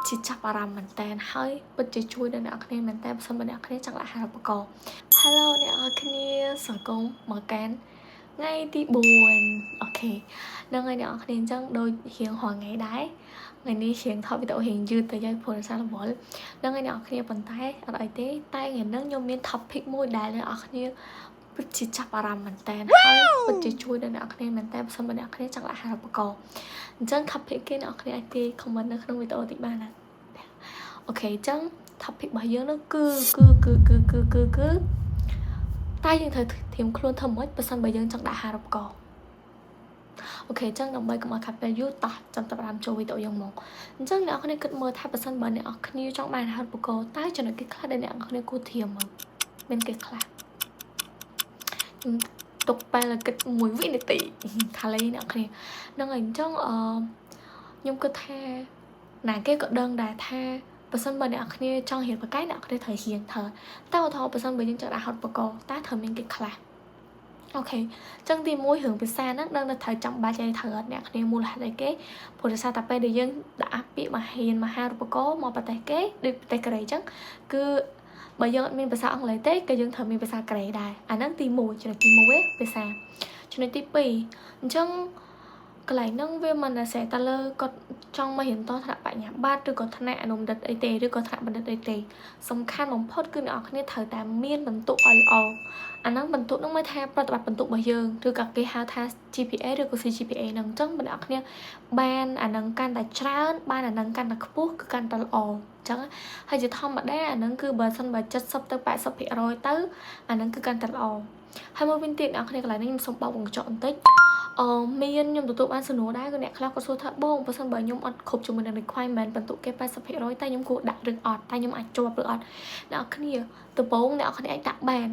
ជាចាប់អារម្មណ៍មែនតើហើយពិតជាជួយដល់អ្នកគ្នាមែនតើបើសិនបើអ្នកគ្នាចង់ដាក់អាហារូបករណ៍ Hello អ្នកនរគ្នាស្វាគមន៍មកកាន់ថ្ងៃទី4 okay ហ្នឹងហើយអ្នកនរគ្នាអញ្ចឹងដូចរៀងរាល់ថ្ងៃដែរថ្ងៃនេះរៀងថតវីដេអូរៀងយឺតទៅហើយព្រោះដោយសាររវល់ហ្នឹងហើយអ្នកនរគ្នាប៉ុន្តែអត់អីទេតែថ្ងៃហ្នឹងខ្ញុំមាន topic មួយដែលអ្នកនរគ្នាពិតជាចាប់អារម្មណ៍មែនតើហើយពិតជាជួយដល់អ្នកនរគ្នាមែនតើបើសិនបើអ្នកនរគ្នាចង់ដាក់អាហារូបករណ៍អញ្ចឹង topic គេអ្នកនរគ្នាអាចទាយ comment នៅក្នុងវីដេអូតិចបានណា okay អញ្ចឹង topic របស់យើងនោះគឺគឺគឺគឺគឺគឺគឺតែយើងត្រូវត្រៀមខ្លួនធ្វើម៉េចបើសិនបើយើងចង់ដាក់អាហារូបករណ៍ okay អញ្ចឹងដើម្បីកុំឲ្យខាត់ពេលយូរតោះចាំតែផ្ដើមចូលវីដេអូយើងមកអញ្ចឹងអ្នកនរគ្នាគិតមើលថាបើសិនបើអ្នកនរគ្នាចង់បានអាហារូបករណ៍តើចំណុចគេខ្លះដែលអ្នកនរគ្នាគួរត្រៀមមកមានគេខ្លះខ្ញុំទុកពេលឲ្យគិត1វិនាទីថាលេងអ្នកនរគ្នាហ្នឹងហើយអញ្ចឹងអឺខ្ញុំគិតថាណាគេក៏ដឹងដែរថាបើសិនបើអ្នកនរគ្នាចង់រៀនបកកែអ្នកនរគ្នាត្រូវរៀនត្រូវតែឧទាហរណ៍បើសិនបើយើងចង់ដាក់អាហារូបករណ៍តើត្រូវមានគេខ្លះ okay ចឹងទី1រឿងភាសាហ្នឹងដឹងតែត្រូវចាំបាច់ឲ្យត្រូវអត់អ្នកគ្នាមូលហេតុអីគេព្រោះដោយសារតែពេលដែលយើងដាក់ពាក្យមករៀនមហារូបករណ៍មកប្រទេសគេដូចប្រទេសកូរ៉េចឹងគឺបើយើងអត់មានភាសាអង់គ្លេសទេក៏យើងត្រូវមានភាសាកូរ៉េដែរអាហ្នឹងទី1ចំណុចទី1ភាសាចំណុចទី2អញ្ចឹងកន្លែងហ្នឹងវាមិនអាស្រ័យតែលើគាត់ចង់មករៀនតថ្នាក់បញ្ញាបត្រឬក៏ថ្នាក់អនុបណ្ឌិតអីទេឬក៏ថ្នាក់បណ្ឌិតអីទេសំខាន់បំផុតគឺអ្នកនរគ្នាត្រូវតែមានបន្ទុកឲ្យល្អអាហ្នឹងបន្ទុកហ្នឹងមកថាប្រតិបត្តិបន្ទុករបស់យើងឬក៏គេហៅថា GPA ឬក៏ CGPA ហ្នឹងអញ្ចឹងបើអ្នកនរគ្នាបានអាហ្នឹងកាន់តែច្រើនបានអាហ្នឹងកាន់តែខ្ពស់គឺកាន់តែល្អអញ្ចឹងហើយជាធម្មតាអាហ្នឹងគឺបើសិនបើ70ទៅ80%ទៅអាហ្នឹងគឺកាន់តែល្អហើយមកវិញទៀតអ្នកគ្នាកន្លែងនេះខ្ញុំសូមបោកវងកញ្ចក់បន្តិចអឺមានខ្ញុំទទួលបានសំណួរដែរគឺអ្នកខ្លះគាត់សួរថាបងបើសិនបើខ្ញុំអត់គ្រប់ជាមួយនឹង requirement បន្ទុកគេ80%តែខ្ញុំគួរដាក់ឬអត់តែខ្ញុំអាចជាប់ឬអត់អ្នកគ្នាដំបូងអ្នកគ្នាអាចដាក់បាន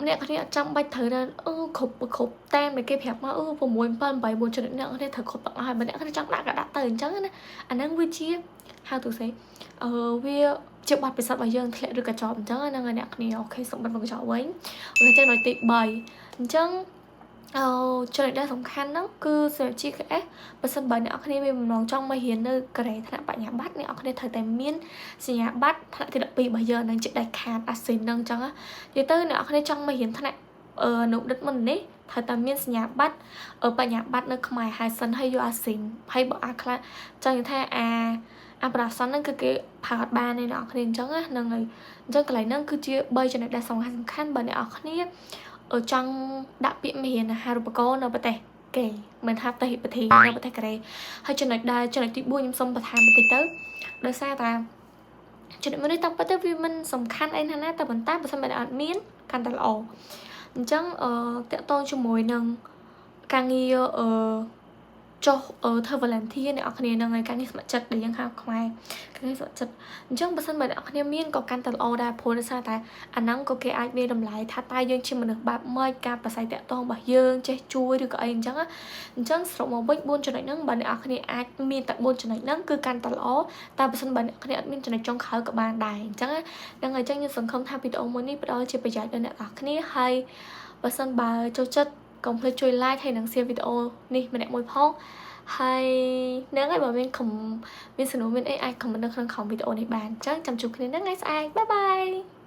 អ្នកគ្នាអត់ចាំបាច់ត្រូវថាអឺគ្រប់គ្រប់តាមដែលគេប្រាប់មកអឺ6 7 8 9ចំណុចអ្នកគ្នាត្រូវគ្រប់ទាំងអស់ហើយបើអ្នកគ្នាចង់ដាក់ក៏ដាក់ទៅអញ្ចឹងណាអាហ្នឹងវាជា how to say អឺវាជាបទពិសោធន៍របស់យើងធ្លាក់ឬក៏ជាប់អញ្ចឹងហ្នឹងហើយអ្នកគ្នា okay សូមបិទមកកញ្ចក់វិញ okay ចឹងដល់ទី3អញ្ចឹងអឺចំណុចដែលសំខាន់ហ្នឹងគឺសម្រាប់ GKS បើសិនបើអ្នកនរគ្នាមានបំណងចង់មករៀននៅកូរ៉េថ្នាក់បញ្ញាបត្រអ្នកនរគ្នាត្រូវតែមានសញ្ញាបត្រថ្នាក់ទី12របស់យើងនឹងជាដាច់ខាតអាស៊ីនហ្នឹងអញ្ចឹងនិយាយទៅអ្នកនរគ្នាចង់មករៀនថ្នាក់អឺអនុបណ្ឌិតមុននេះត្រូវតែមានសញ្ញាបត្របញ្ញាបត្រនៅខ្មែរហើយសិនហើយយកអាស៊ីនហើយបើអាខ្លះចង់និយាយថាអាអាប្រាសនហ្នឹងគឺគេផាអត់បានទេអ្នកនរគ្នាអញ្ចឹងណាហ្នឹងហើយអញ្ចឹងកន្លែងហ្នឹងគឺជា3ចំណុចដែលសំខាន់សំខាន់បើអ្នកនរគ្នាចង់ដាក់ពាក្យមេរៀនអាហារូបករណ៍នៅប្រទេសគេមិនថាប្រទេសប្រទេសនៅប្រទេសកូរ៉េហើយចំណុចដែលចំណុចទី4ខ្ញុំសូមបន្ថែមបន្តិចទៅដោយសារតែចំណុចមួយនេះតាមពិតទៅវាមិនសំខាន់អីណាស់ណាតែប៉ុន្តែបើសិនបើអត់មានកាន់តែល្អអញ្ចឹងអឺតកតងជាមួយនឹងការងារអឺចុះធ្វើ volunteer អ្នកនរគ្នានឹងហើយការងារស្ម័គ្រចិត្តដែលយើងហៅខ្មែរការងារស្ម័គ្រចិត្តអញ្ចឹងបើសិនបើអ្នកនរគ្នាមានក៏កាន់តែល្អដែរព្រោះដោយសារតែអាហ្នឹងក៏គេអាចមានតម្លៃថាតើយើងជាមនុស្សបែបម៉េចការប្រស័យតាក់ទងរបស់យើងចេះជួយឬក៏អីអញ្ចឹងអញ្ចឹងសរុបមកវិញ4ចំណុចហ្នឹងបើអ្នកនរគ្នាអាចមានតែ4ចំណុចហ្នឹងគឺកាន់តែល្អតែបើសិនបើអ្នកគ្នាអត់មានចំណុចចុងក្រោយក៏បានដែរអញ្ចឹងហ្នឹងហើយអញ្ចឹងខ្ញុំសង្ឃឹមថាវីដេអូមួយនេះផ្ដល់ជាប្រយោជន៍ដល់អ្នកនរគ្នាហើយបើសិនបើចូលចិត្តកុំភ្លេចជួយ like ហើយនិង share វីដេអូនេះម្នាក់មួយផងហើយហ្នឹងហើយបើមានខំមានសំណួរមានអីអាច comment នៅក្នុងខំវីដេអូនេះបានអញ្ចឹងចាំជួបគ្នានៅថ្ងៃស្អែក bye bye.